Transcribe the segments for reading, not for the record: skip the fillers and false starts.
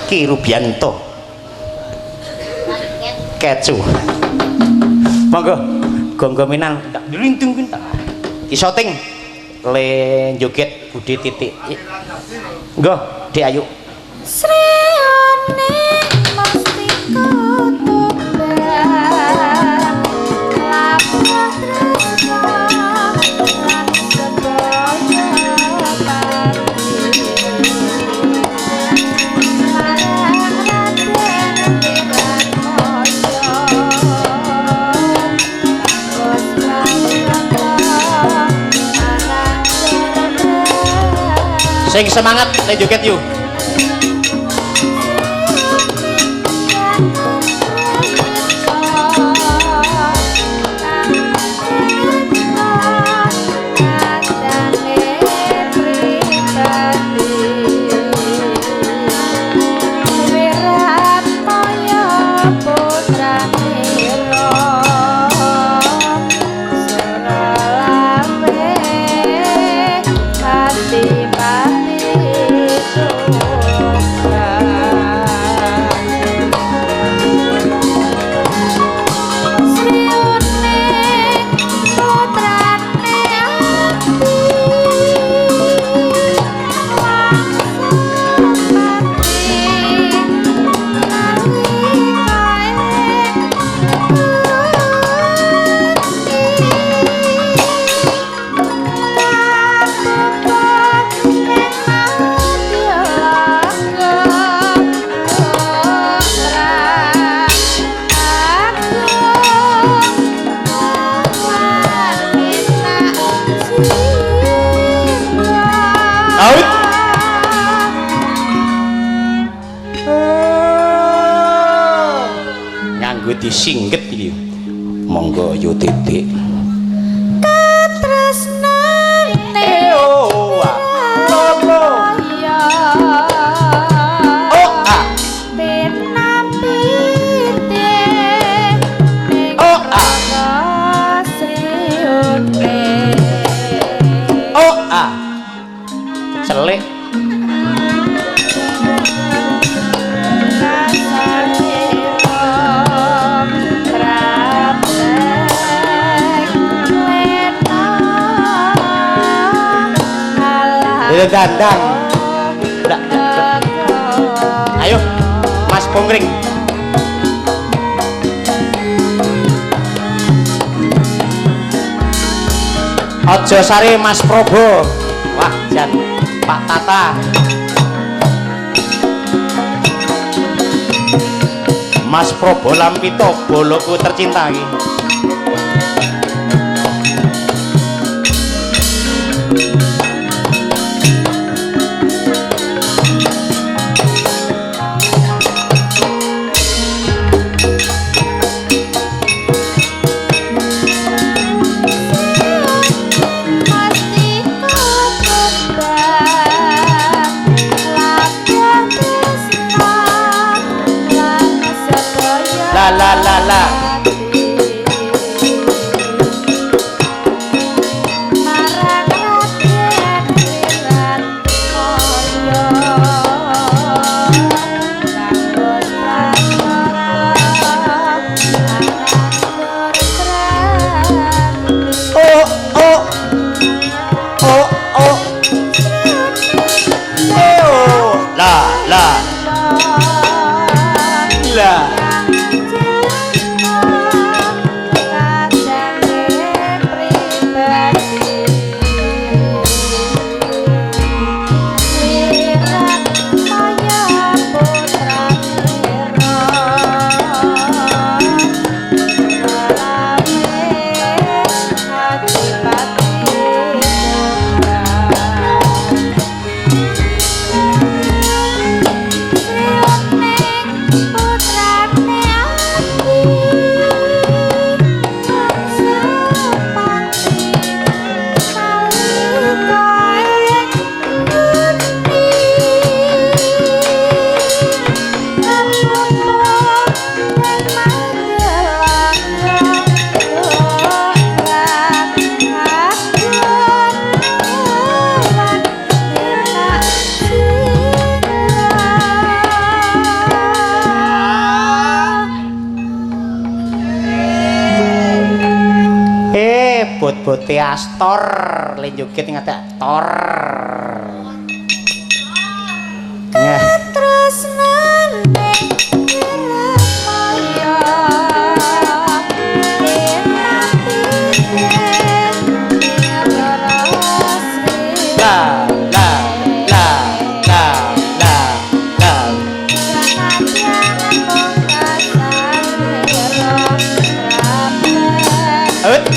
Ki Rubianto. Kecu. Monggo gonggo minang tak dilintung kinta. Isoting le joget Budi titik. Nggo, Dik Ayu. Sriyane mesti kutuban labuh tresna lan sedaya pati marang Raden Wiratmaya kanggo Prawiranto marang Jero. Sing semangat le joget yuk. Out. Nganggo disingget iki. Monggo yo titik. Katresnane Oh, ah. Lolo. ya Oh, ah. Pinapite ning Oh, ah. Sriune. Oh, ah. Celik. Dandang. Ndak. Ayo, Mas Pongring. Aja sare Mas Probo. Wah, jan Pak Tata. Mas Probo Lampito, boloku tercinta iki. La la la la. bote Astor le joget ngatek tor. Ya. Tresnane Maya La la la la la la. Ut.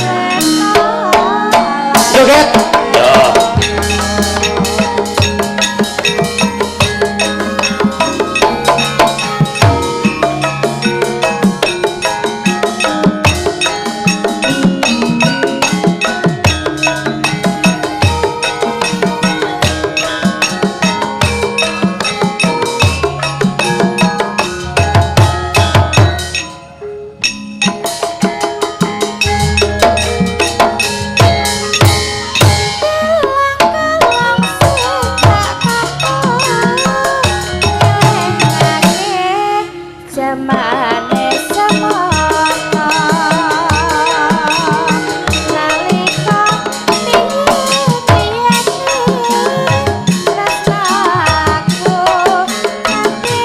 Joget. Yo. Jamane semono nalika minggu tresnaku ati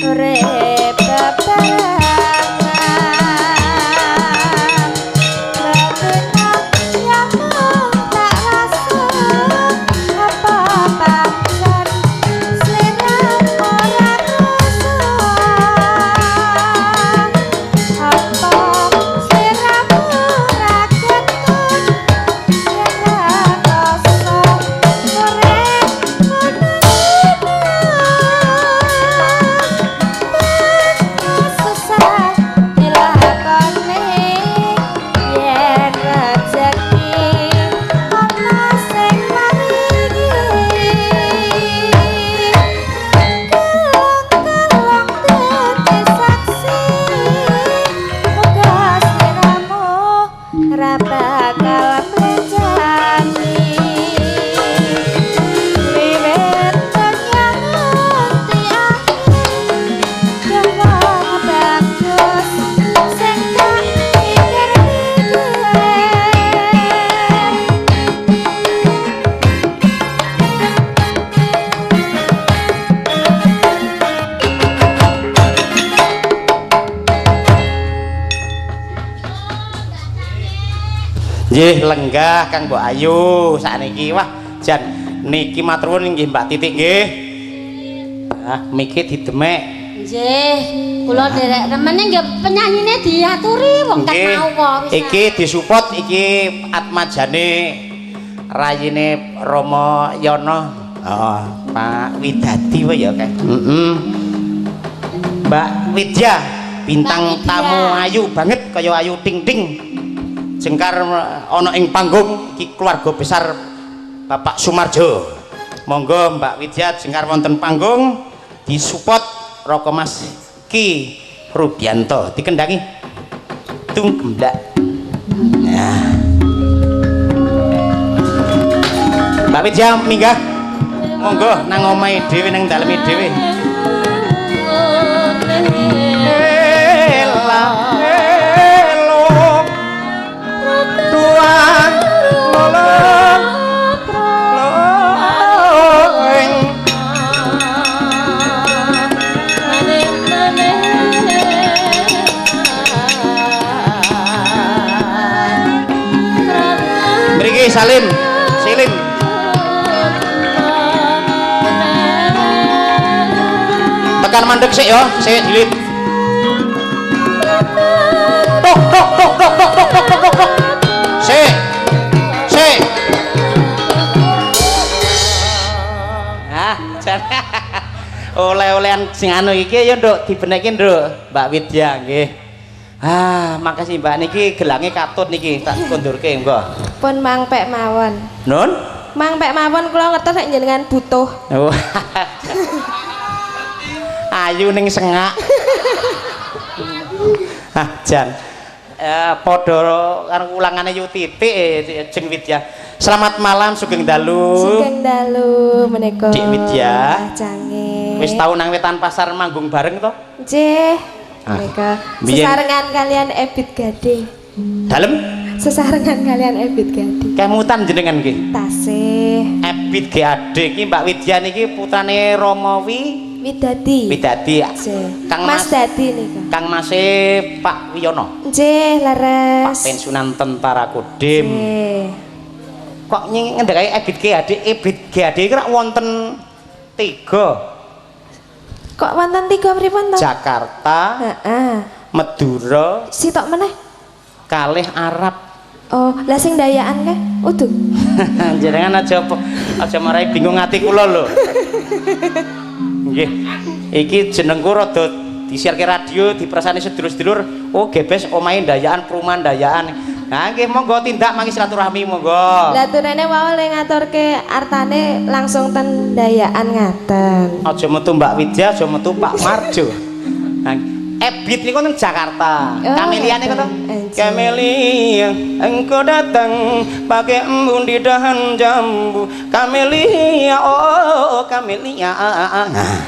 urip bebarengan. Susah dilakoni yen rejeki ana sing maringi kelong-kelong dadi saksi muga sliramu ra bakal mlenjani wiwit donya nganti akhir wong bagus sing tak pikir-pikir. Nggih, lenggah Kang Mbok Ayu sakniki. Wah, jan niki matur nuwun nggih Mbak Titik nggih. Ah, miki didemek. Nggih, kula nderek remene nggih penyanyine diaturi wong ket Nggih. mau kok wis. Iki disupport iki atmajane rayine Rama Yono. Oh, Pak Widadi wae ya kae. Heeh. Mbak Widya, bintang Mbak Widya. tamu ayu banget kaya ayu ting ting. Jengkar ana ing panggung iki keluarga besar Bapak Sumarjo. Monggo Mbak Widya jengkar wonten panggung disupport Raka Mas Ki Rubianto dikendangi tung gemblak. Nah. Mbak Widya minggah. Monggo nang omahe dhewe nang daleme dhewe. Ela elo tuan lolong lolong. Mriki Salim, Silim. Tekan mandek sik ya, sik dilit. Tok tok tok tok tok tok tok tok tok. Sik. Sik. Ah, jan. Oleh-olehan sing anu iki ya, Nduk, dibenekke, Nduk. Mbak Widya nggih. Ah, makasih Mbak niki gelange katut niki tak kondurke monggo. Pun mangpek mawon. Nun? Mangpek mawon kula ngertos nek jenengan butuh. Oh. Ayu ning sengak. Ah, jan. Padha karo ulangane Yu Titik jeng Widya. Selamat malam sugeng dalu. Sugeng dalu menika. Dik Widya. Cange. Wis tau nang Wetan Pasar manggung bareng to? Nggih. Menika sesarengan kalian Ebit Gade. Dalem? Sesarengan kalian Ebit Gade. Kemutan jenengan nggih. Tasih. Ebit GAD iki Mbak Widya niki putrane Romawi Widadi. Widadi. Kang Mas Dadi nika. Kang Mase Pak Wiyono. Nggih, leres. Pak pensiunan tentara Kodim. Nggih. Kok ngendhekake Ebit GAD, Ebit GAD iki rak wonten 3. Kok wonten 3 pripun to? Jakarta. Heeh. Madura. Sitok meneh. Kalih Arab. Oh, lah sing dayaan kae udu. Jenengan aja marai bingung ati kula lho. Nggih. Iki jenengku rada disiarke radio, dipersani sedulur-sedulur. Oh, gebes omahe Ndayaan, perumahan Ndayaan. Nah, nggih monggo tindak mangke silaturahmi monggo. Lah turene wau le ngaturke artane langsung ten Ndayaan ngaten. Aja metu Mbak Widya, aja metu Pak Marjo. Nah, Ebit niku nang Jakarta. Oh, Kamelia niku to? Kamelia, engkau datang pakai embun di dahan jambu. Kamelia, oh Kamelia. Nah.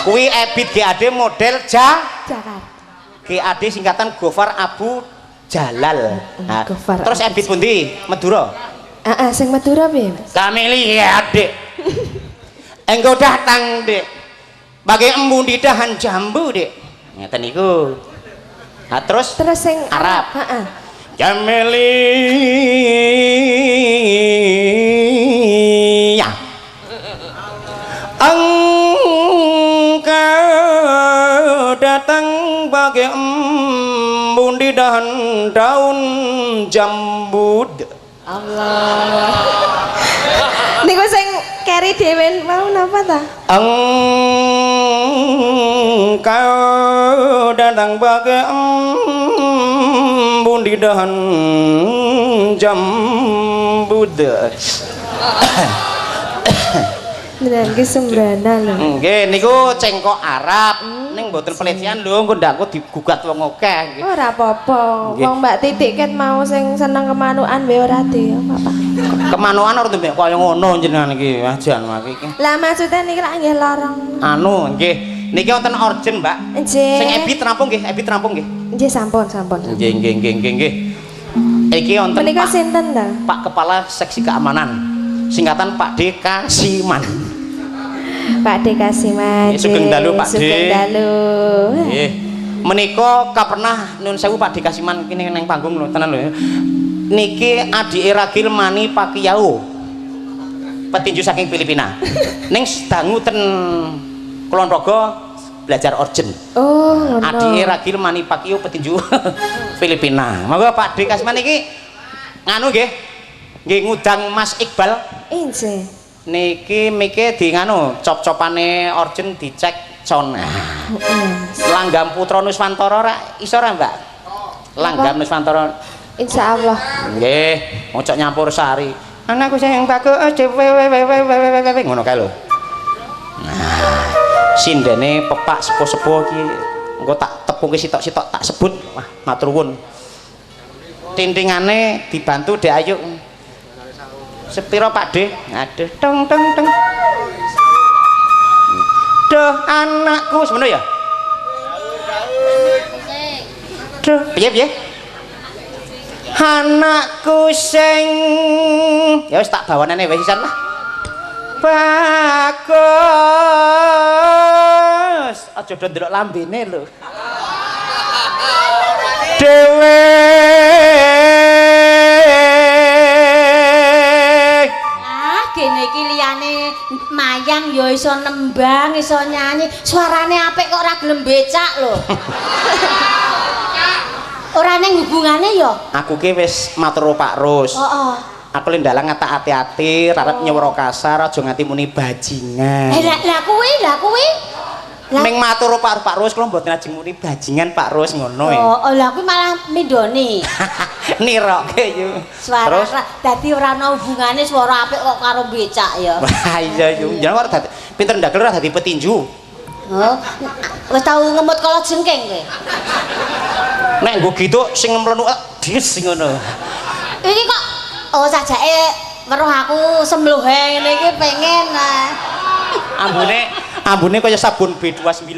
Kuwi Ebit GAD model Jakarta. GAD singkatan Gofar Abu Jalal. Nah, Gofar terus Abu Ebit pundi? Madura. Heeh, sing Madura piye, Mas? Kamelia, Dik. Engkau datang, Dik. Bagai embun di dahan jambu, Dik. Ngeten niku. Nah, terus sing Arab. Heeh. Jamelia. Engkau datang bagai embun di dahan daun jambu. Allah. Niku sing keri dhewe mau napa ta? Engkau datang bagai embun di dahan jambu. Bener iki sembrana lho. Nggih niku cengkok Arab. Ning mboten pelecehan lho, engko ndak aku digugat wong akeh. Ora apa-apa. Wong Mbak Titik ket mau sing seneng kemanukan wae ora de apa-apa. Kemanukan ora ndek kaya ngono jenengan iki, ajan iki. Lah maksudnya niki lak nggih lorong. Anu nggih, niki wonten orjen, Mbak. Nggih. Sing Ebit rampung nggih, Ebit rampung nggih. Nggih sampun, sampun. Nggih, nggih, nggih, nggih, nggih. Iki wonten menika sinten ta? Pak Kepala Seksi Keamanan. Singkatan Pak D. Kasiman. Pak D. Kasiman. Sugeng dalu Pak D. Sugeng dalu. Nggih. Menika kapernah nuwun sewu Pak D. Kasiman kene nang panggung lho, tenan lho. Niki adike Ragil Mani Pacquiao. Petinju saking Filipina. Ning dangu ten Kulon Progo belajar orjen. Oh, ngono. Adike Ragil Mani Pacquiao petinju Filipina. Monggo Pak D. Kasiman iki nganu nggih. Nggih ngundang Mas Iqbal. Injih. Niki mike di nganu cop-copane orjen dicek con. Langgam Putra Nuswantara ra iso ra, Mbak? Langgam Nuswantara. Insyaallah. Nggih, mocok nyampur sari. Anakku sing bagus dhewe ngono kae lho. Nah, sindene pepak sepuh-sepuh iki engko tak tepungke sitok-sitok tak sebut. Wah, matur nuwun. Tintingane dibantu Dek Ayu. Sepiro Pak De? Aduh, tong tong tong. Duh anakku semono ya? Duh, piye piye? Anakku sing ya wis tak bawanane wis sisan lah. Bagus. Aja do ndelok lambene lho. Dewe. Ah, gene iki liyane mayang ya iso nembang, iso nyanyi. Suarane apik kok ora gelem becak lho. Ora ning hubungane ya. Aku ki wis matur Pak Rus. Heeh. Aku le ndalang ngatak ati-ati, arep nyewara kasar, aja nganti muni bajingan. Eh lah kuwi, lah kuwi. Ming matur Pak Rus kula mboten ajeng muni bajingan Pak Rus ngono ya. Oh, lah kuwi malah mindoni. Niroke yo. Suara dadi ora ana hubungane suara apik kok karo becak ya. Wah iya yo. Jenengan ora dadi pinter ndagel ora dadi petinju. Oh, wis tau ngemut kala jengking kowe. Nek nggo gitu sing mlenuk dies ngono. Iki kok oh sajake weruh aku semluhe ngene iki pengen. Ambune ambune kaya sabun B29.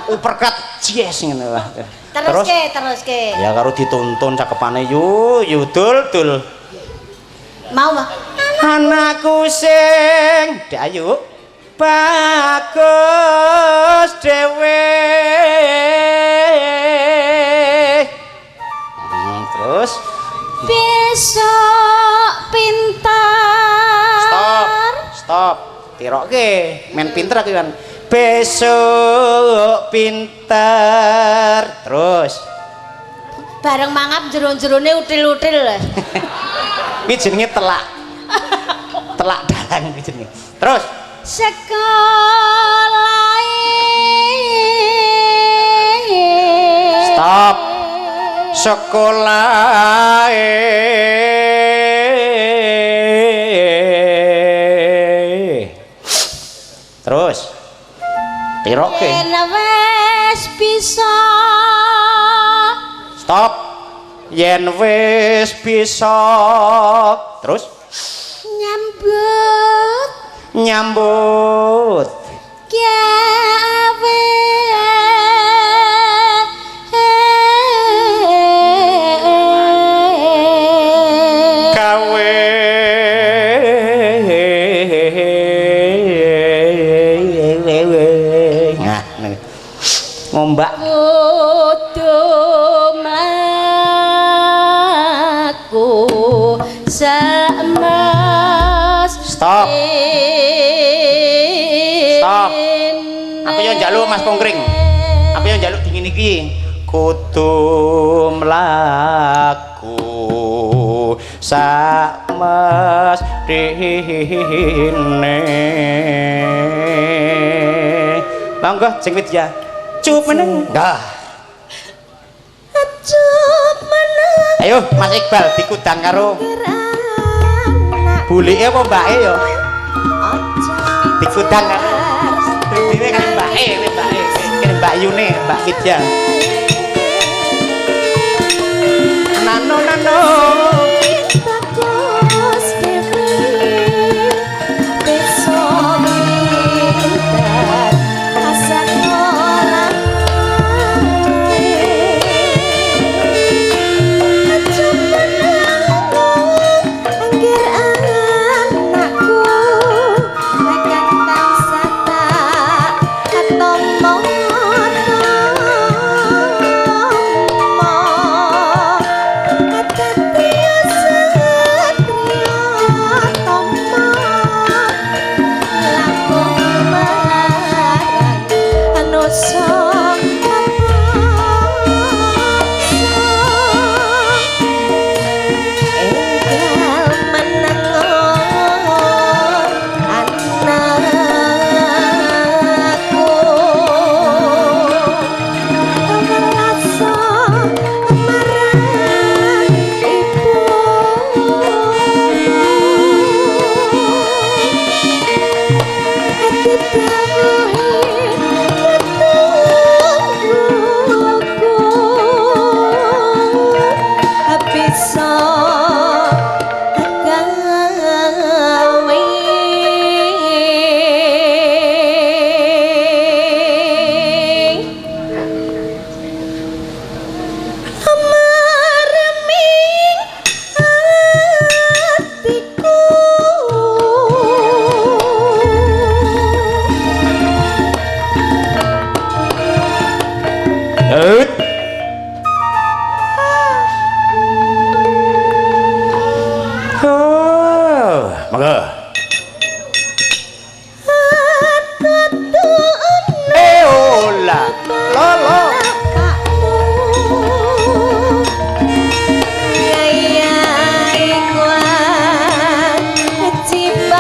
Uppercut yes ngene lah. Teruske, teruske. Ya karo dituntun cakepane yu yu dul dul. Mau, Mas. Anakku sing Dek Ayu bagus dhewe. Terus besok pintar. Stop, stop. Tiroke, men pinter aku kan. Besok pinter. Terus bareng mangap jero-jerone util-util. Kuwi jenenge telak. Telak dalang kuwi jenenge. Terus sekolahe. Stop. Sekolahe. Terus tiroke. Yen wis bisa. Stop. Yen wis bisa. Terus nyambut nyambut gawe. Gawe. Nah, ngombak kudu mlaku semes. Stop. Stop. Aku yo njaluk Mas Pongkring. Aku yo njaluk dingin iki. Kudu mlaku samestine. Monggo Jeng Widya. Cup meneng. Dah. Cup meneng. Ayo Mas Iqbal dikudang karo bulike apa mbake yo? Dikudang karo dhewe karo mbake, mbake, kene Mbak Yune, Mbak Widya. Nano nano. Bagus dhewe besok pintar sekolah. Cup meneng anggir anakku kang tansah tak tompo.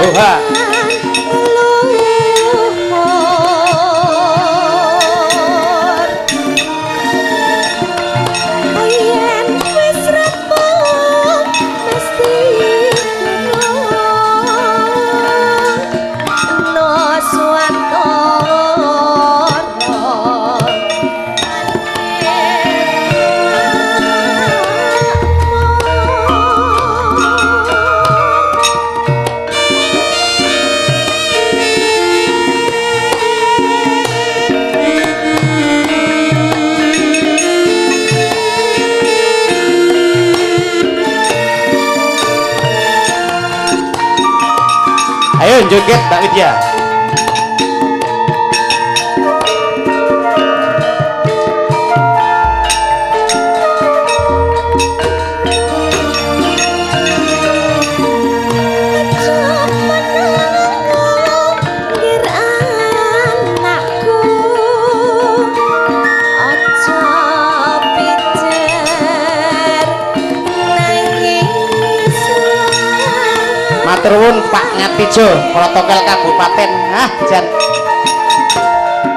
Luhur. joget Mbak Widya. Ngir anakku aja pijer nangis. Matur nuwun Pak Ngatijo, protokol kabupaten. Ah, jan.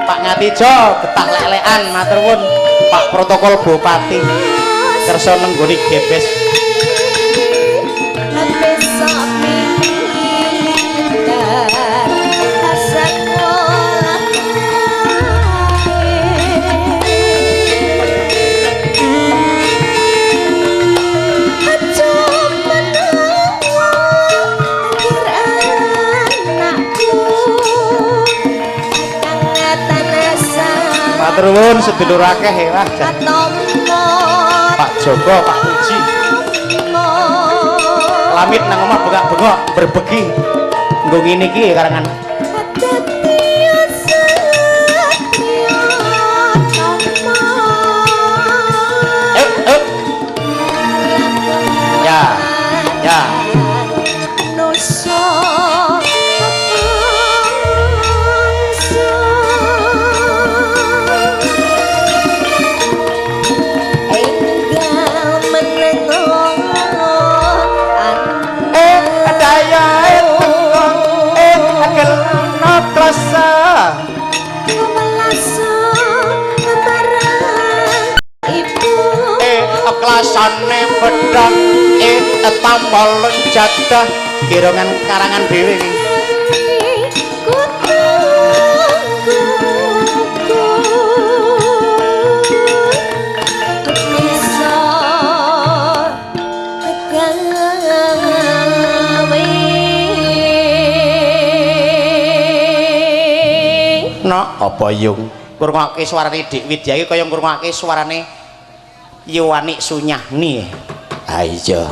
Pak Ngatijo getah lek-lekan, matur nuwun Pak protokol bupati. Kersa nenggoni gebes. Besok pinter sekolah. Aja menawa ngir anakku kang tanasa Matur nuwun sedulur akeh wah jan. Pak Joko, Pak Puji. Lamit nang omah bengak-bengok berbegi. Nggo ngene iki karangan. Eh, eh. Ya. Ya. Eh, daya teko, eh, gelno klasa. Eh, klasane pedhang, eh, tambal jadah. Kirongan karangan dhewe iki. No, apa yung? Ngrungokke suarane Dik Widya iki kaya ngrungokke suarane Yowanik Sunyahni. Ha iya.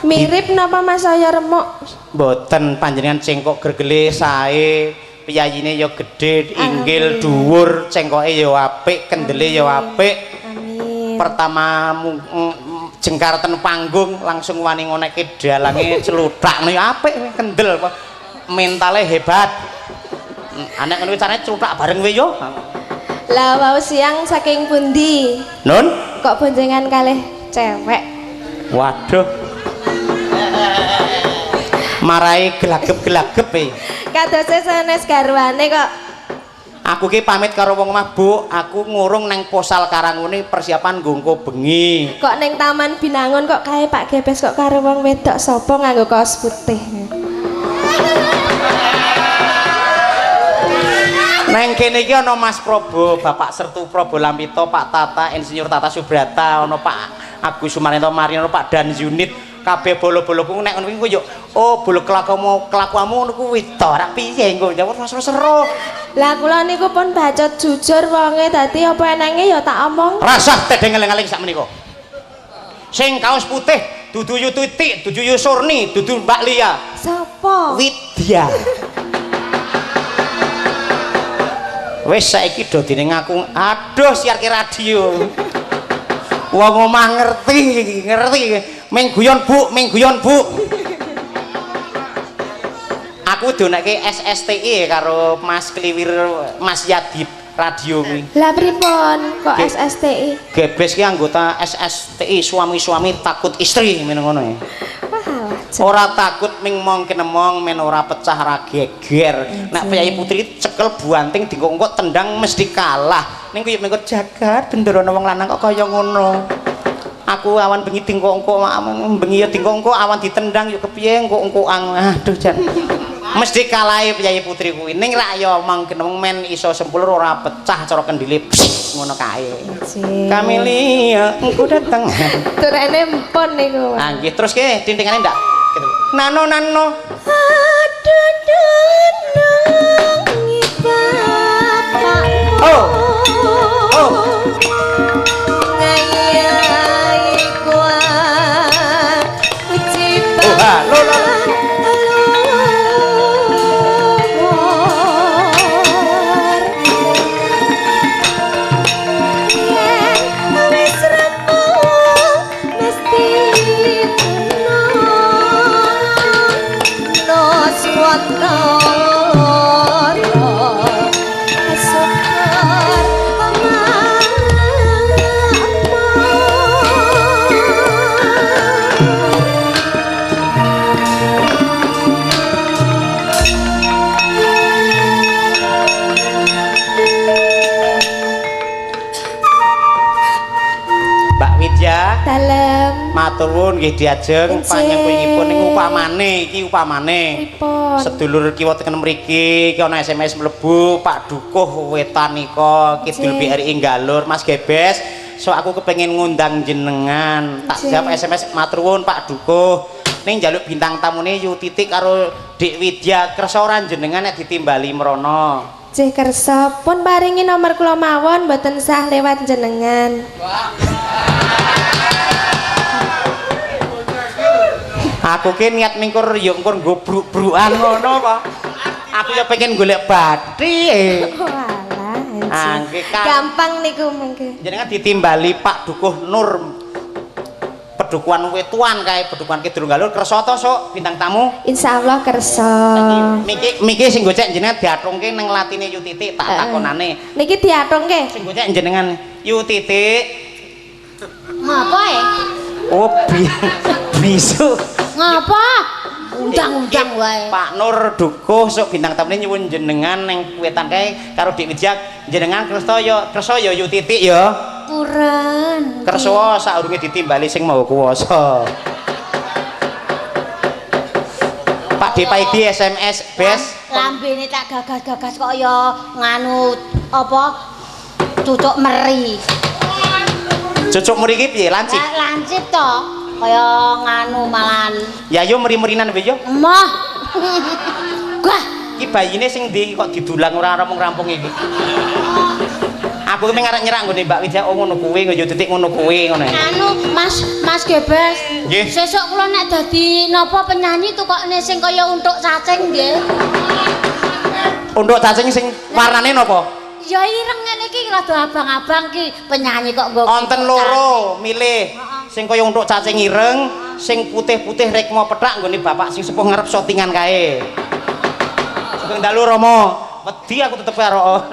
Mirip napa Mas saya remuk? Mboten panjenengan cengkok gergele sae, piyayine ya gedhe, inggil, dhuwur, cengkoke ya apik, kendele ya apik. Amin. Pertama jengkar ten panggung langsung wani ngonekke dalange celuthak ngono ya apik kendel mentale hebat. Anek ngono carane celuthak bareng kowe yo. Lah wau siang saking pundi? Nun? Kok boncengan kalih cewek? Waduh. Marai gelagep-gelagep e. Kadose sanes garwane kok. Aku ki pamit karo wong omah, Bu. Aku ngurung nang Posal Karangune persiapan nggo bengi. Kok neng Taman Binangun kok kae Pak Gebes kok karo wong wedok sapa nganggo kaos putih. Neng kene iki ana Mas Probo, Bapak Sertu Probo Lampito, Pak Tata, Insinyur Tata Subrata, ana Pak Agus Sumarento Marino, Pak Dan Unit, kabeh bolo-boloku nek ngono kuwi yo oh bolo kelakuanmu kelakuanmu ngono kuwi to, ora piye engko seru-seru. Lah kula niku pun bacot jujur wonge dadi apa enenge ya tak omong. Rasah tedeng eling-eling sak menika. Sing kaos putih dudu Yu Titik, dudu Yu Surni, dudu Mbak Lia. Sapa? Widya. Wis saiki do dene ngaku, aduh siarke radio. Wong omah ngerti, ngerti. Ming guyon, Bu, ming guyon, Bu. Aku donekke SSTI karo Mas Kliwir, Mas Yadip radio kuwi. Lah pripun kok SSTI? Gebes ki anggota SSTI, suami-suami takut istri men ngono ya. Ora takut ming mong kenemong men ora pecah ra geger. Nek priyayi putri cekel buanting dingkok-ngkok tendang mesti kalah. Ning kuwi mengko jagat benderana wong lanang kok kaya ngono. Aku awan bengi dingkok-ngkok, bengi ya dingkok-ngkok, awan ditendang yo kepiye engkok-engkokan. Aduh jan. Mesti kalahe priyayi putri kuwi. Ning rak ya omong kenemong men iso sempulur ora pecah cara kendile ngono kae. Kamilia engko dateng. Turene empun niku. Ah nggih terus ke tintingane ndak. Nano nano. Aduh nungi bapakmu. Oh. Oh. Ngayai kuat Oh, ha, lo lo. Matur nuwun nggih diajeng panyengkuwingipun ning upamane iki upamane. Pripun? Sedulur kiwa teken mriki iki ana SMS mlebu Pak Dukuh Wetanika Kidul BRI Galur Mas Gebes. So aku kepengin ngundang jenengan. Tak jawab SMS matur nuwun Pak Dukuh. Ning njaluk bintang tamune Yu Titik karo Dik Widya kersa ora jenengan nek ditimbali mrono. Nggih kersa, pun paringi nomor kula mawon mboten sah lewat jenengan. Aku ki niat mingkur ya engko nggo bruk-brukan ngono apa. Aku ya pengen golek bathi. Walah. Ah, nggih, Kak. Gampang niku mengke. Jenengan ditimbali Pak Dukuh Nur Pedukuhan Wetuan kae Pedukuhan Kidul Galur kersa to sok bintang tamu. Insyaallah kersa. Miki miki sing gocek jenengan diatungke ning latine Yu Titik tak takonane. Niki diatungke. Sing gocek jenengan Yu Titik. Ngapa e? Oh, bisu. Ngapa? Undang-undang wae. Pak Nur Dukuh sok bintang tamune nyuwun jenengan ning wetan kae karo Dik Widya jenengan kersa ya kersa ya Yu Titik ya. Puren. Kersa saurunge ditimbali sing Maha Kuwasa. Pak Depaidi SMS bes Lambene tak gagas-gagas kok ya nganu apa cucuk meri. Cucuk meri iki piye lancip? Lancip to. Kaya nganu malan. Ya yo meri-merinan piye yo? Emoh. Gah, Iki bayine sing ndi kok didulang ora rampung-rampung iki. Aku ki arep nyerak nggone Mbak Widya oh ngono kuwi yo titik ngono kuwi ngono. Anu Mas Mas Gebes. Nggih. Sesuk kula nek dadi napa penyanyi tukokne sing kaya untuk cacing nggih. Untuk cacing sing warnane napa? Ya ireng ngene iki rada abang-abang ki penyanyi kok nggo. Wonten loro milih. Sing kaya untuk cacing ireng, sing putih-putih rekmo pethak nggone bapak sing sepuh ngarep sotingan kae. Sugeng dalu Rama. Wedi aku tetep karo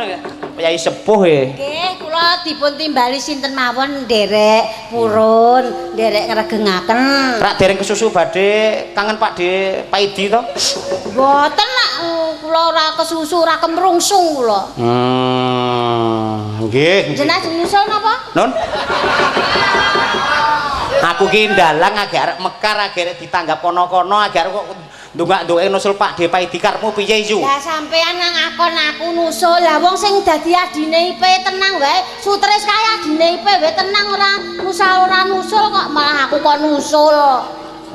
Kyai sepuh e. Nggih, kula dipun timbali sinten mawon nderek purun, nderek ngregengaken. Rak dereng kesusu badhe kangen Pak De Paidi to? Mboten nak kula ora kesusu, ora kemrungsung kula. Nggih. Jenengan nyusul napa? Nun. Aku ki ndalang agak arep mekar agak arep ditanggap kono-kono agak arep kok ndongak-ndongake nusul Pak De Paidi karepmu piye Yu? Lah sampean nang akon aku nusul. Lah wong sing dadi adine Ipe tenang wae. Sutris kae adine Ipe wae tenang ora nusal ora nusul kok malah aku kok nusul.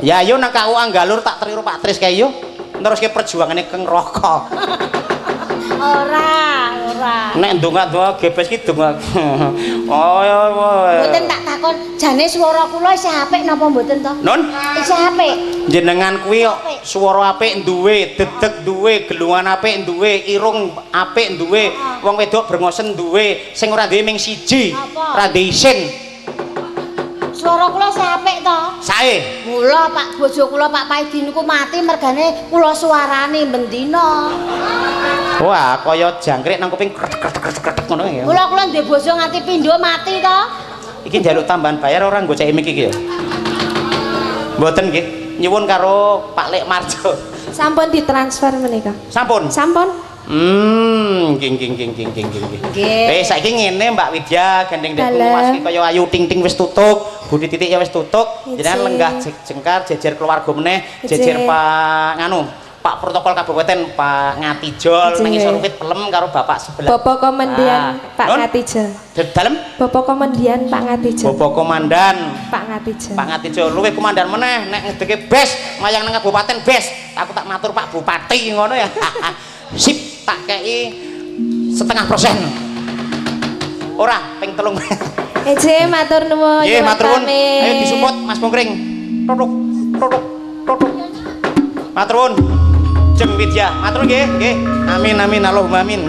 Ya ayo nang KUA Galur tak teriru Pak Tris kae yo. Neruske perjuangane Keng Raka. Ora, ora. Nek ndongak-ndongak gebes ki ndongak. Oh ya. Mboten tak takon, jane swara kula isih apik napa mboten to? Nun, Isih apik. jenengan kuwi kok swara apik duwe, dedeg duwe, gelungan apik duwe, irung apik duwe, wong wedok brengosen duwe, sing ora duwe ming siji, ora duwe isin. Swara kula isih apik to? Sae. Mula Pak bojo kula Pak Paidi niku mati mergane kula suarane bendina. Wah, kaya jangkrik nang kuping kretek kretek kretek ngono ya. Mula kula ndek bojo nganti pindho mati to. Iki njaluk tambahan bayar ora nggo cek mik iki ya. Mboten nggih, nyuwun karo Pak Lek Marjo. Sampun ditransfer menika. Sampun. Sampun. Nggih nggih nggih nggih nggih nggih. Wis saiki ngene Mbak Widya, gandeng ndek luwas iki kaya ayu ting-ting wis tutuk, Budi Titik ya wis tutuk, jenengan lenggah jengkar jejer keluarga meneh, jejer Pak nganu, Pak Protokol Kabupaten Pak Ngatijol nang isor wit pelem karo bapak sebelah. Bapak Komandan Pak Ngatijo. Dalem? Bapak Komandan Pak Ngatijo. Bapak Komandan Pak Ngatijo. Pak Ngatijo luwih komandan meneh nek ngedeke bes mayang nang kabupaten bes. Aku tak matur Pak Bupati ngono ya. Sip tak kei 0,5%. Ora ping 3. Eje matur nuwun. Nggih matur nuwun. Ayo disupport Mas Bongkring. Tutuk tutuk tutuk. Matur nuwun. Jeng Widya, matur nggih, nggih. Amin amin Allahumma amin.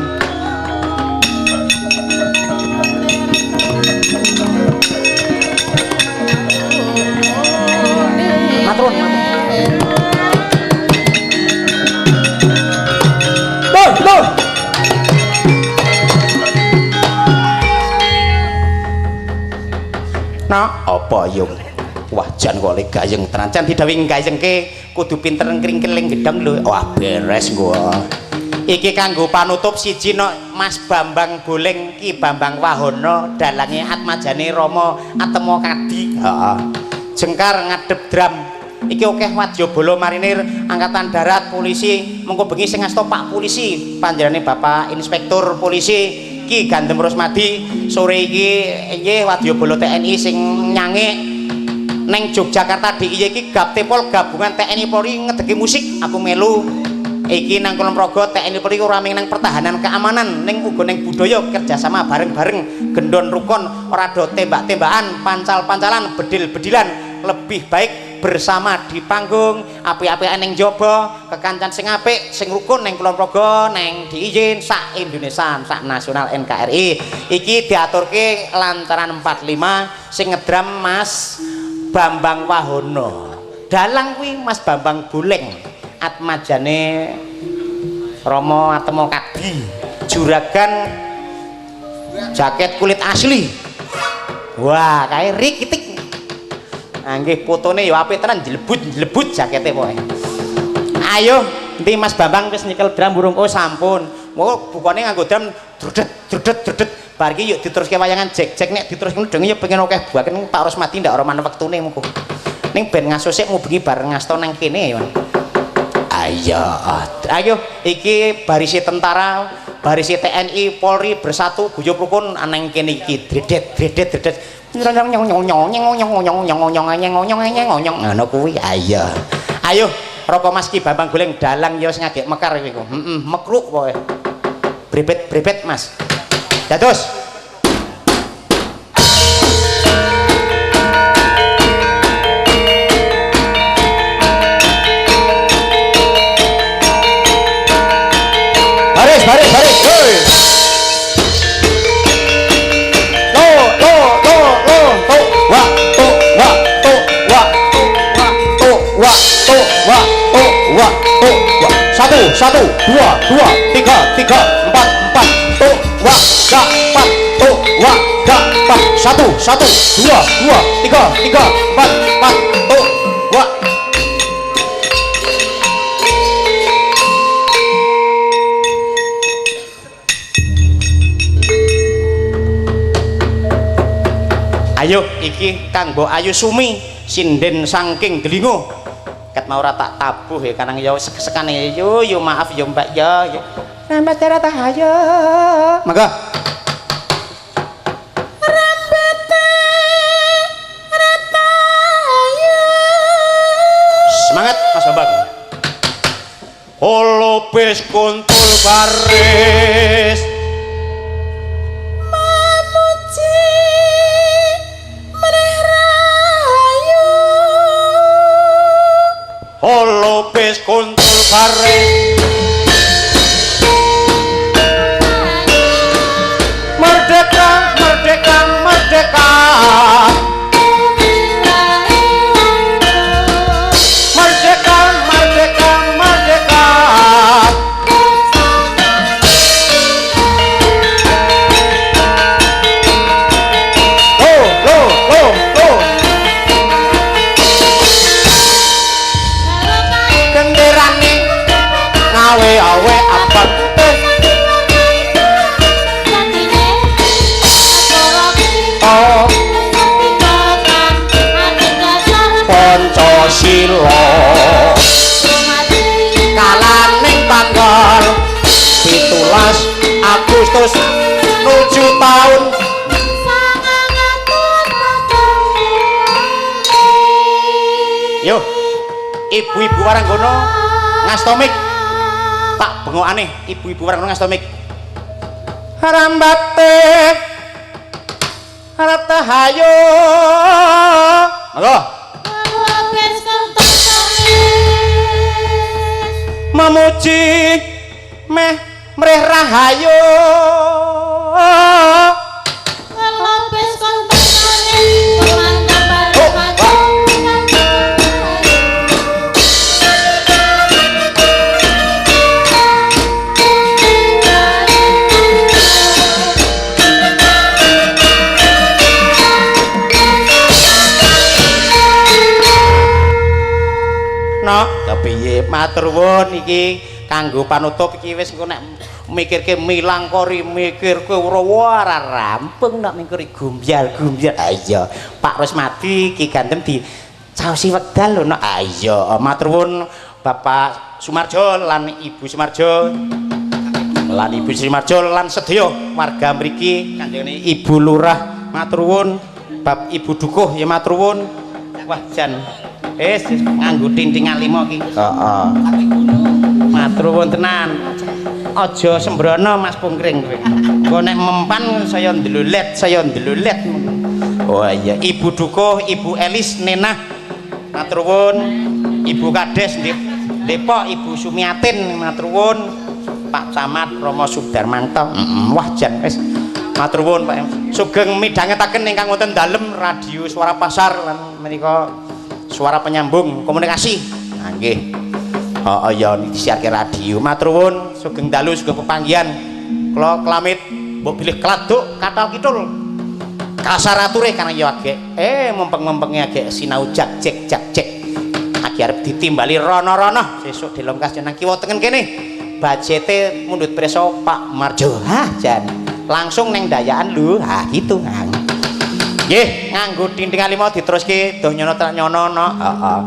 Matur nuwun. Tuh, tuh. Nah, apa yung? Wah, jan kok le gayeng tenan. Jan didhawuhi gayengke kudu pinter ngringkeling gedhang lho. Wah, beres gua. Iki kanggo panutup siji nok Mas Bambang Boleng Ki Bambang Wahono dalange Atmajane Rama Atema Kadi. Heeh. Jengkar ngadep drum. Iki akeh wadyabala marinir, angkatan darat, polisi, mengko bengi sing ngasta Pak Polisi, panjenengane Bapak Inspektur Polisi Ki Gandem Rosmadi. Sore iki nggih wadyabala TNI sing nyangik neng Yogyakarta DIY iki Gaptepol gabungan TNI Polri ngedeki musik, aku melu. Iki nang Kulon Progo TNI Polri ora mung nang pertahanan keamanan, ning uga ning budaya kerjasama bareng-bareng, gendon rukun, ora do tembak-tembakan, pancal-pancalan, bedil-bedilan, lebih baik bersama di panggung, apik-apikan ning jaba, kekancan sing apik, sing rukun ning Kulon Progo, ning DIY, sak Indonesia, sak nasional NKRI. Iki diaturke lantaran 45 sing ngedram Mas Bambang Wahono. Dalang kuwi Mas Bambang Boleng, atmajane Rama Atma Kadi, juragan jaket kulit asli. Wah, kae rikitik. Nah, nggih fotone ya apik tenan, jlebut-jlebut jakete pokoke. Ayo, endi Mas Bambang wis nyekel drum burung? Oh, sampun. Moko bukane nganggo drum drudet drudet drudet. Bar iki yuk diteruske wayangan jek-jek, nek diteruske denge ya pengen akeh buaken Pak Rosmadi ndak ora man wektune mengko. Ning ben ngaso sik ngubengi bareng ngasto nang kene ya. Ayo, ayo iki barise tentara, barise TNI, Polri bersatu guyub rukun nang kene iki. Dredet dredet dredet. Nyong nyong nyong nyong nyong nyong nyong nyong nyong nyong nyong nyong nyong ngono kuwi. Ayo. Ayo, Roko Mas Ki Bambang Goleng dalang ya sing agek mekar iki. Heeh, mekruk pokoke. Brebet-brebet Mas. Dados. Baris, baris, baris. Hoi. Lo, lo, lo, lo, to, wa, to, wa, to, wa, to, wa, to, wa, to, wa, to, wa, to, wa. Satu, satu, dua, dua, tiga, tiga, empat, empat, to, wa, ga, empat, to, wa, ga, empat. Satu, satu, dua, dua, tiga, tiga, empat, empat, to, wa. Ayo iki kanggo Ayu Sumi sinden saking Delingo. Ket mau ora tak tabuh ya karang ya sek-sekane yo yo maaf yo Mbak ya. Rambet rata ayo. Monggo. Rambete rata ayo. Semangat Mas Bambang. Holopis kuntul baris. Mamuji mreh rahayu. Holopis kuntul baris. Merdeka, merdeka, merdeka. Merdeka, merdeka, merdeka. Lo, lo, lo, lo. Genderane ngawe-awe abang putih. Oh, Pancasila kalaning tanggal 17 Agustus nuju tahun. Yo, ibu-ibu Waranggono ngastomik. Tak bengokane ibu-ibu Waranggono ngastomik. Rambate ratahayo. Monggo. Memuji meh mreh rahayu. Nok, kepiye matur nuwun iki kanggo panutup iki wis engko nek mikirke milangkori mikirke ora ora rampung nek mikir gumbyal-gumbyal. Ha iya, Pak Rosmadi Ki Gandem di Caosi wekdal lho no. Ah iya, matur nuwun Bapak Sumarjo lan Ibu Sumarjo. Lan Ibu Sumarjo lan sedaya warga mriki, kanjengane Ibu Lurah matur nuwun, Bab Ibu Dukuh ya matur nuwun. Wah jan wis nganggo tintingan 5 iki. Heeh. Matur nuwun tenan. Aja sembrono Mas Pungkring kowe. Engko nek mempan saya ndlulet, saya ndlulet. Oh iya, Ibu Dukuh, Ibu Elis Nenah matur nuwun. Ibu Kades Depok, Ibu Sumiatin matur nuwun. Pak Camat Romo Sudarmanto. Wah jan wis matur nuwun Pak. Sugeng midhangetaken ingkang wonten dalem radio Suara Pasar lan menika suara penyambung komunikasi. Nah nggih. Oh iya disiarke radio. Matur nuwun, sugeng dalu, sugeng pepanggihan. Kula kelamit mbok bilih kladuk kathal kidul. Kasar ature karena ya agek mempeng-mempenge agek sinau jak jek jak jek. Agi arep ditimbali rono-rono sesuk dilongkas nang kiwa tengen kene. Bajete mundhut preso Pak Marjo. Hah jan. Langsung neng dayaan lho. Ha gitu. Nggih, nganggo tintingan 5 diteruske doh nyono tak nyono no. Heeh.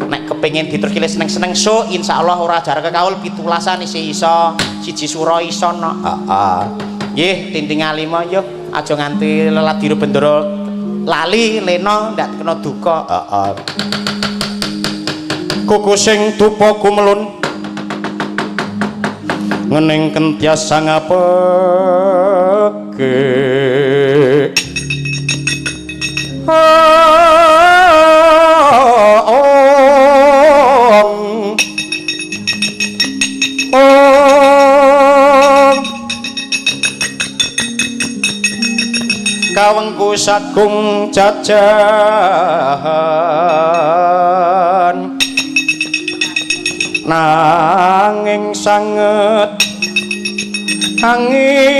Nek kepengin diteruske seneng-seneng so insyaallah ora jarak kekaul 17-an isih iso, 1 sura iso no. Heeh. Nggih, tintingan 5 yo aja nganti leladira bendera lali lena ndak kena duka. Heeh. Kuku sing dupa kumelun ngening kentyas sangapeke ong ong kawengku sagung jajahan nanging sanget angikipi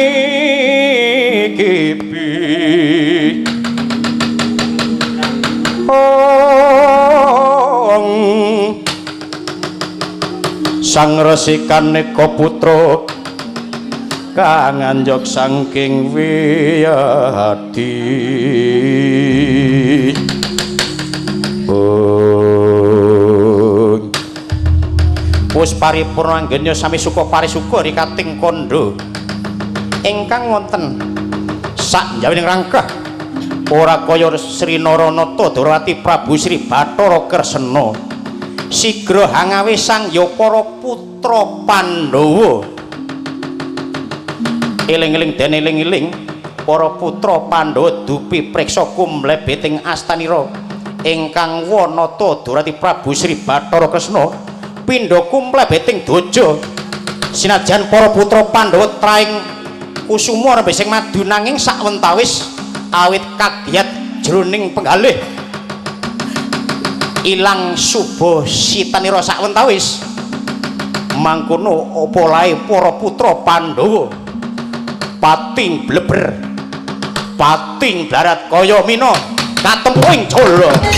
ong sang resikaneka putra kang anjog saking wiyadi. Wis paripurna anggenya sami suka parisuka rikating kandha ingkang wonten sak njawining rangkah ora kaya Sri Naranata Dwarawati Prabu Sri Bathara Kresna sigra hangawe sang ya para putra Pandhawa. Eling-eling den eling-eling para putra Pandhawa dupi preksa kumlebeting astanira ingkang wanata Dwarawati Prabu Sri Bathara Kresna pindha kumlebeting doja. Sinajan para putra Pandhawa traing kusuma nembe sing madu nanging sakwentawis awit kagiat jroning penggalih ilang suba sitanira sakwentawis mangkono apa lae para putra Pandhawa pating bleber pating blarat kaya mina katempuh ing jala. Mantep.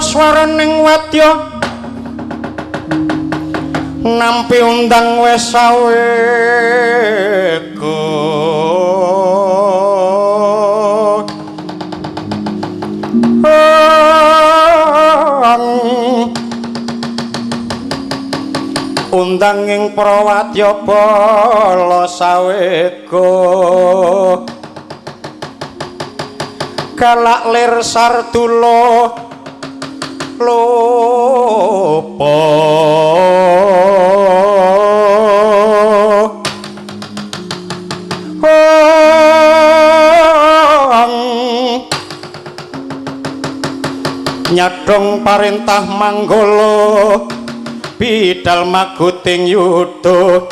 swaraning wadya nampi undang wis sawega. Undang ing prawadya bala sawega galak lir sardula lupa nyadong parentah manggala bidal maguting yuda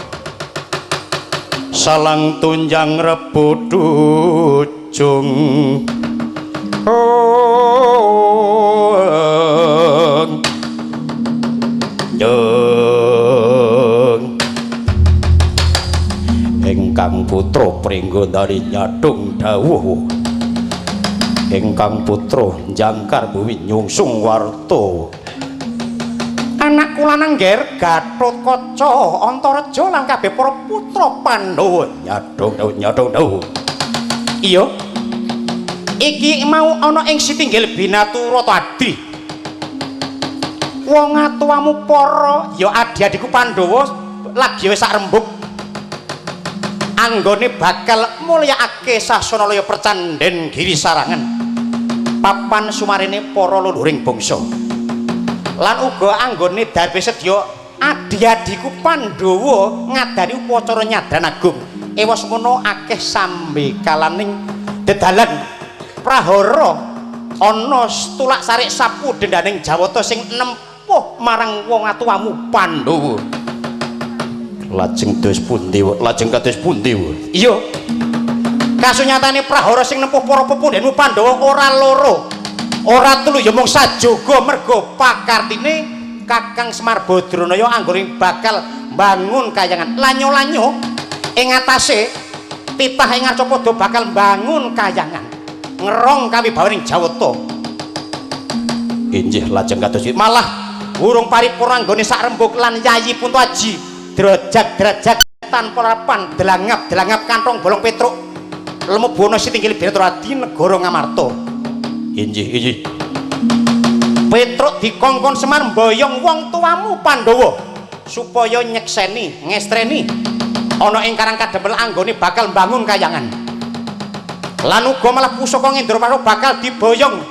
salang tunjang rebu dujung. Ingkang putra Pringgondani nyadong dawuh, ingkang putra njangkar bumi nyungsung warta. Anakku lanang ngger Gathotkaca Antareja lan kabeh para putra Pandhawa nyadong dawuh nyadong dawuh. Iya. Iki mau ana ing sitinggil Binaturata Adi. Wong atuwamu para ya adi-adiku Pandhawa lagi wis sak rembug anggone bakal mulyakake sasana laya percandhen Giri Sarangan papan sumarene para leluhuring bangsa lan uga anggone darbe sedya adi-adiku Pandhawa ngadani upacara nyadran agung. Ewa semono akeh sambekalaning dedalan prahara ana tulak sarik sapu dendaning Jawata sing nempuh marang wong atuwamu Pandhawa. Lajeng dos pundi? Lajeng kados pundi? Iya. Kasunyatane prahara sing nempuh para pepundhenmu Pandhawa ora loro, ora telu, ya mung sajaga merga pakartine Kakang Semar Badranaya anggone bakal mbangun kayangan. Lanyo-lanyo ing atase titah ing Arcapada bakal mbangun kayangan ngerong kawibawaning Jawata. Injih lajeng kados malah urung paripurna anggone sak rembug lan Yayi Punto Aji derajat-derajat tanpa harapan delangap-delangap kantong bolong Petruk lemebu ana sitinggil Binaturadi negara Ngamarta. Injih injih. Petruk dikongkon Semar mboyong wong tuamu Pandhawa supaya nyekseni ngestreni ana ing Karang Kadempel anggone bakal mbangun kayangan. Lan uga malah pusaka Ngendraprasta bakal diboyong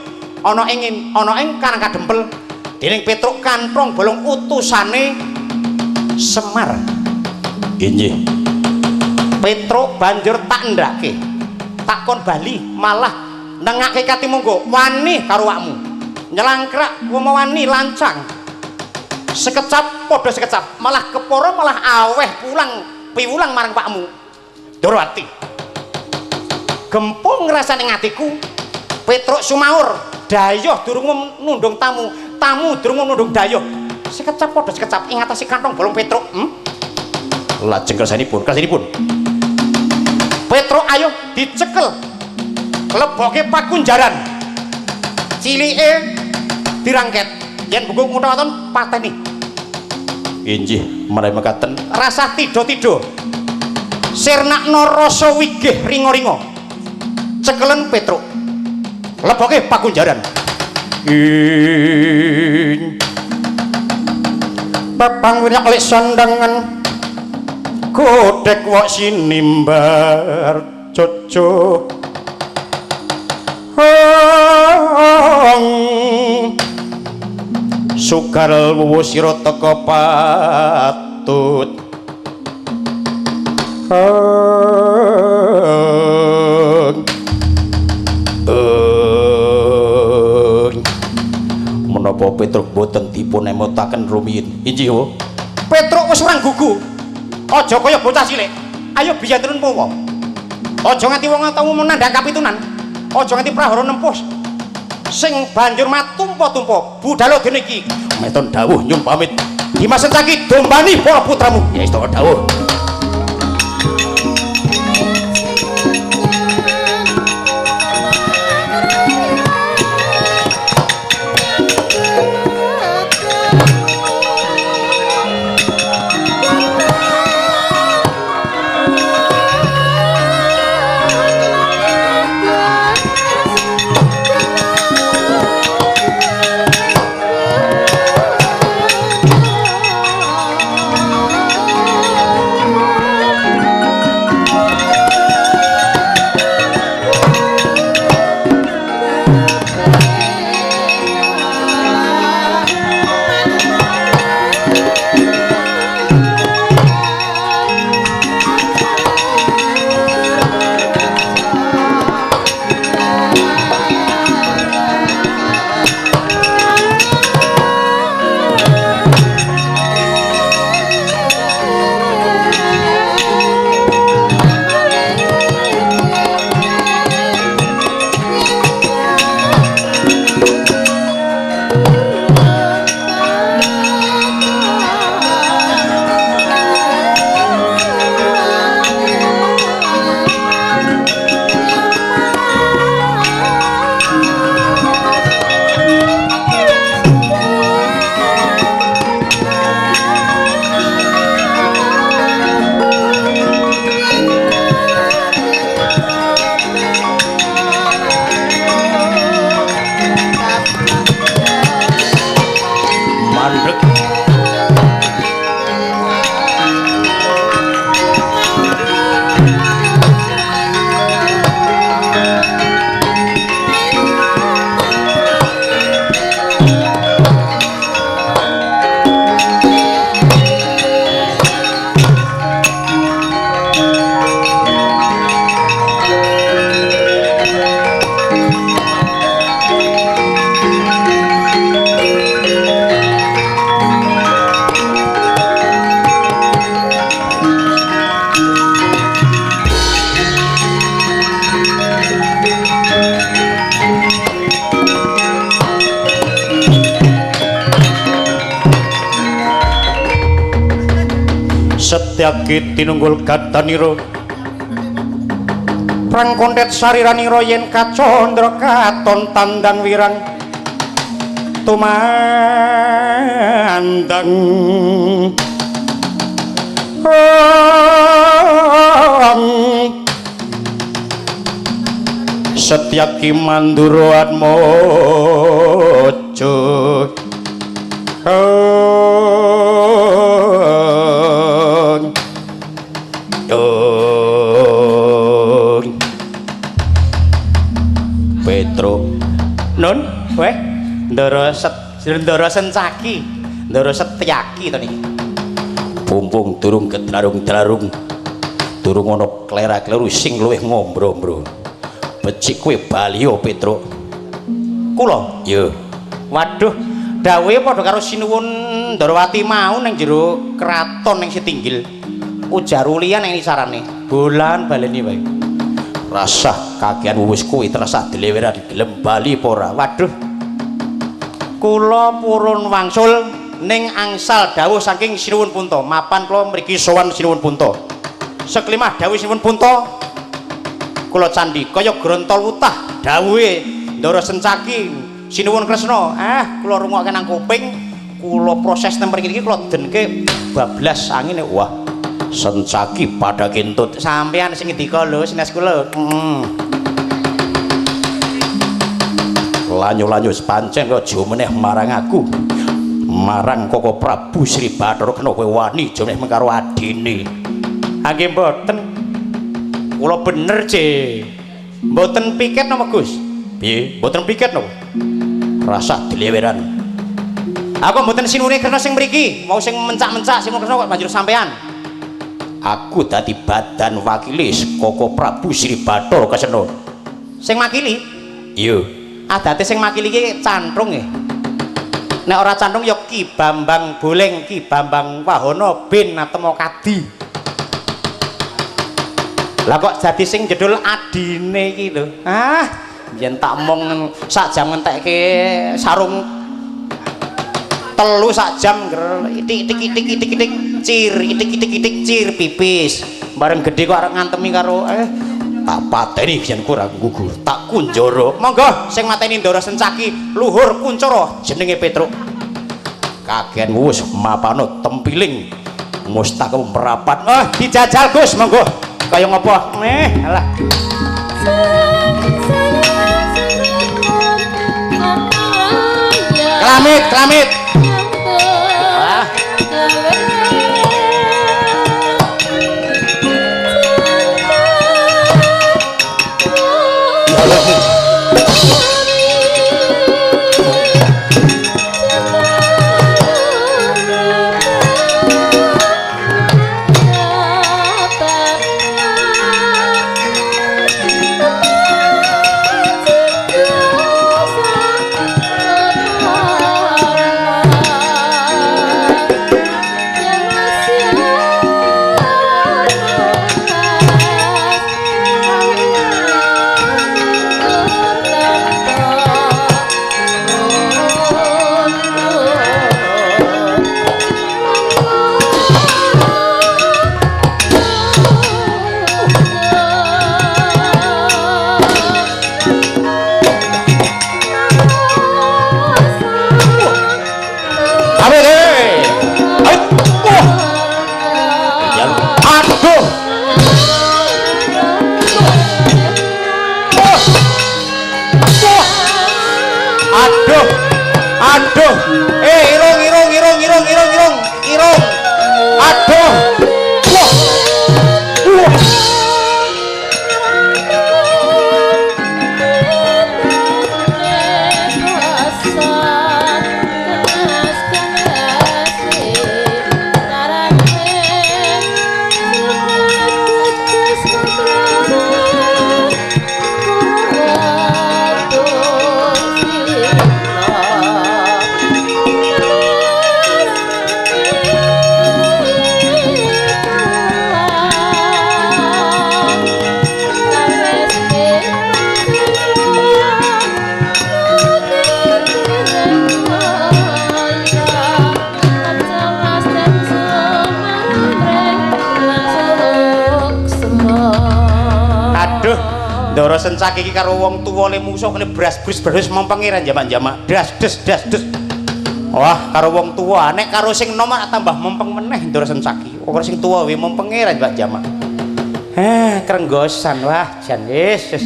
ana ing Karang Kadempel dening Petruk kantong bolong utusane Semar. Injih. Petruk banjur tak ndhake, takon bali malah nengake katimunggo wani karo awakmu nyelangkrak wani lancang sekecap padha sekecap malah kepara malah aweh pulang piwulang marang pakmu. Dorowati gempung ngrasane atiku. Petruk sumaur dayoh durung nundung tamu, tamu durung nundung dayoh sekecap padha sekecap ing atase kantong bolong Petruk. Lajeng kersanipun kersanipun Petruk ayo dicekel leboke pakunjaran cilike dirangket yen bungkuk ngutha-waton pateni. Injih menawi mekaten rasah tidha-tidha sirnakno rasa wigih ringa-ringa cekelen Petruk leboke pakunjaran. Papang wiryak lek sandangan godhek wok sinimbar jojo sugar wuwu sira teka patut. Menapa Petruk boten dipun emotaken rumiyin? Injih wo. Petruk wis ora gugu. Aja kaya bocah cilik. Ayo biyen turun powo. Aja nganti wong tamu nandhang kapitunan. Aja nganti prahara nempuh sing banjur matumpa-tumpa. Budhalo dene iki. Meton dawuh nyun pamit. Dimas Sencaki dombani para putramu. Ya istaka dawuh. Setyaki tinunggul gadanira prang kontet sariranira yen kacandra katon tandang wirang tumandang. Setyaki Mandura Atmojo. Petro Nun, weh, Ndara Ndara Sencaki, Ndara Setyaki to niki. Pumpung durung kedlarung-dlarung, durung ana klera-kleru sing luwih ngombro-ombro. Becik kowe bali yo Petro. Kula? Ya. Waduh, dawuhe padha karo Sinuwun Ndarawati mau ning jero kraton ning Sitinggil. Ujar ulian ning isarane. Bolan baleni wae. Rasah kakean wis kuwi terasah deleweran gelem bali apa ora? Waduh. Kula purun wangsul ning angsal dawuh saking Sinuwun Punta. Mapan kula mriki sowan Sinuwun Punta. Seklimah dawuh Sinuwun Punta kula candhi kaya grontol wutah dawuhe Ndara Sencaki Sinuwun Kresna. Ah, kula rungokke nang kuping, kula proses teng mriki iki kula denke bablas angine. Wah, Sencaki pada kentut. Sampean sing ngendika lho, sines kula. Heeh. Lanyu-lanyu pancen aja meneh marang aku. Marang Koko Prabu Sri Bathara kena kowe wani aja meneh karo adine. Ha nggih mboten. Kula bener, Ce. Mboten piket napa, Gus? Piye? Mboten piket napa? Rasah dileweran. Aku mboten sinune Kresna sing mriki, mau sing mencak-mencak sinun Kresna kok banjur sampean. Aku dadi badan wakilis Koko Prabu Sri Bathara Kresna. Sing makili? Iya. Adate sing makili iki cantrung nggih. Nek ora cantrung ya Ki Bambang Boleng, Ki Bambang Wahono bin Atema Kadi. Lah kok jadi sing jedul adine iki lho. Ah, yen tak omong sak jam ngentekke sarung telu sak jam itik itik itik itik itik cir itik itik itik cir pipis. Bareng gedhe kok arep ngantemi karo tak pateni yen kurang gugur, tak kunjara. Monggo sing mateni Ndara Sencaki luhur kuncara jenenge Petruk. Kagen wis mapano tempiling mustaka merapat. Ah, dijajal Gus, monggo. Kaya ngopo? Alah. Kelamit, kelamit. Ah. Ndara Sencaki iki karo wong tuwa le musuh kene bras-brus brus mempenge ra jamak-jamak. Das des das des. Wah, karo wong tuwa, nek karo sing nom tambah mempeng meneh Ndara Sencaki. Ora sing tuwa we mempenge ra jamak-jamak. Krenggosan wah jan wis.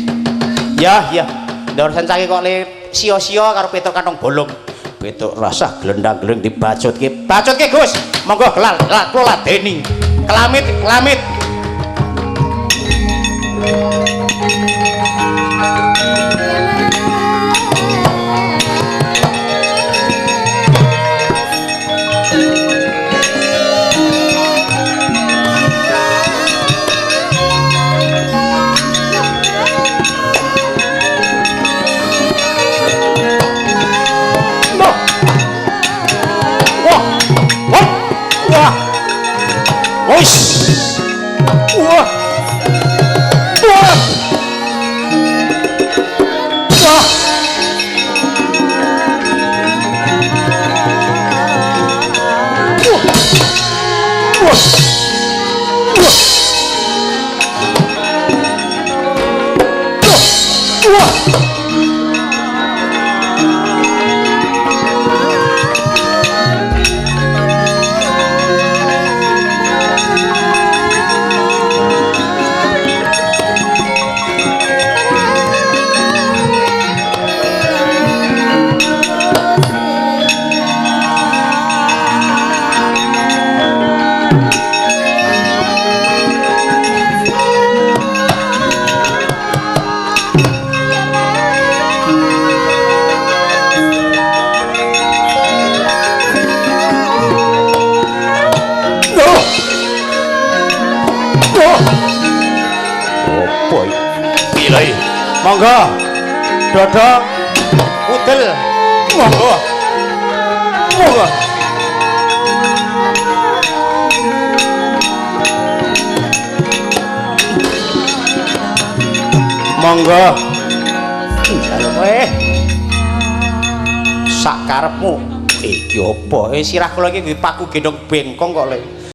Ya, ya. Ndara Sencaki kok le sia-sia karo Petruk kantong bolong. Petruk rasah glendang-glending dibacutke. Bacutke, Gus. Monggo kelal, kula ladeni. Kelamit, kelamit. Wah. Wah. Wah. Wah. Wah. Wah. Monggo dodok udel monggo monggo monggo njaluk kowe sak karepmu iki apa sirah kula iki paku gendong bengkong kok le.